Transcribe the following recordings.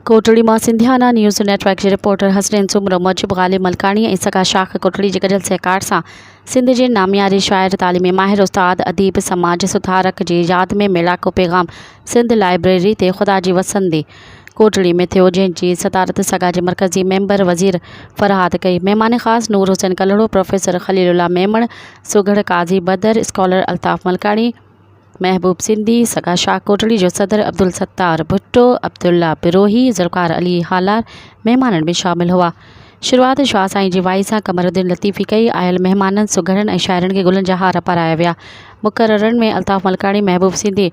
ڪوٽڙي مان Sindhiana news net work جي reporter Hasnain Soomro موجب غالب ملڪاڻي ۽ سگا شاخ ڪوٽڙي جي گڏيل سهڪار سان سنڌ جي نامياري شاعر تعليمي ماهر استاد اديب سماج سڌارڪ جي ياد ۾ ميڙاڪو پيغام سنڌ لائبريري تي خدا جي وسندي ڪوٽڙي ۾ ٿيو جنهن جي صدارت سگا جي مرڪزي ميمبر وزير فرهاد ڪئي مهمان خاص نور حسين ڪلهوڙو پروفيسر خليل الله ميمڻ سگهڙ قاضي بدر اسڪالر الطاف ملڪاڻي محبوب سنڌي، سگا شاهه ڪوٽڙي جو صدر عبدالستار ڀٽو، عبدالله بروهي، ذوالفقار علي هالار مهمانن ۾ شامل هئا. شروعات شاهه سائين جي وائي سان قمر الدين لطيفي ڪئي. آيل مهمانن، سگهڙن ۽ شاعرن کي گلن جا هار پارايا ويا. مقررن ۾ الطاف ملڪاڻي، محبوب سنڌي،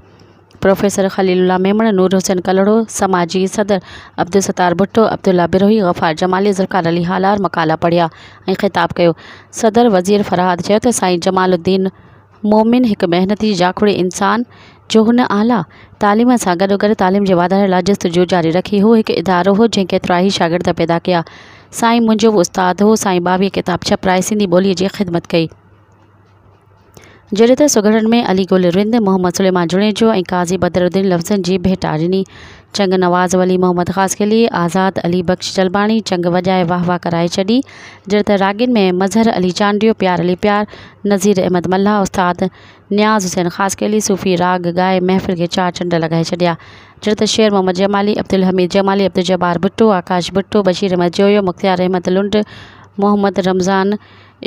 پروفيسر خليل الله ميمڻ، نور حسين ڪلهوڙو، سماجي صدر عبدالستار ڀٽو، عبدالله بروهي، غفار جمالي، ذوالفقار علي هالار مقالا پڙهيا ۽ خطاب ڪيو. صدر وزير فرهاد چيو ته سائين جمال الدين مومن هڪ محنتي جاکوڙي انسان جو هن اعليٰ تعليم سان گڏوگڏ تعليم جي واڌاري لاء جستجو جاري رکي. هو هڪ ادارو هو جنهن ڪيترائي شاگرد پيدا ڪيا. سائين منهنجو به استاد هو. سائين 22 ڪتاب ڇپرائي سنڌي ٻوليء جي خدمت ڪئي. جڏهن ته سگهڙن ۾ علي گل رند، محمد سليمان جوڻيجو ۽ قاضي بدرالدين لفظن جي ڀيٽا ڏني. چنگ نواز ولي محمد خاصخيلي، آزاد علي بخش جلباڻي چنگ وڄائي واهه واهه ڪرائي ڇڏي. جڏهن ته راڳين ۾ مظهر علي چانڊيو، پيار علي پيار، نذير احمد ملاح، استاد نياز حسين خاصخيلي صوفي راڳ ڳائي محفل کي چار چنڊ لڳائي ڇڏيا. جڏهن ته شير محمد جمالي، عبدالحميد جمالي، عبدالجبار ڀٽو، آڪاش ڀٽو، بشير احمد جويو، مختيار احمد لنڊ، محمد رمضان،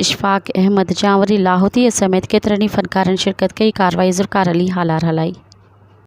اشفاق احمد چانوري لاهوتيء سميت ڪيترن ئي فنڪارن شرڪت ڪئي. ڪارروائي ذوالفقار علي هالار هلائي.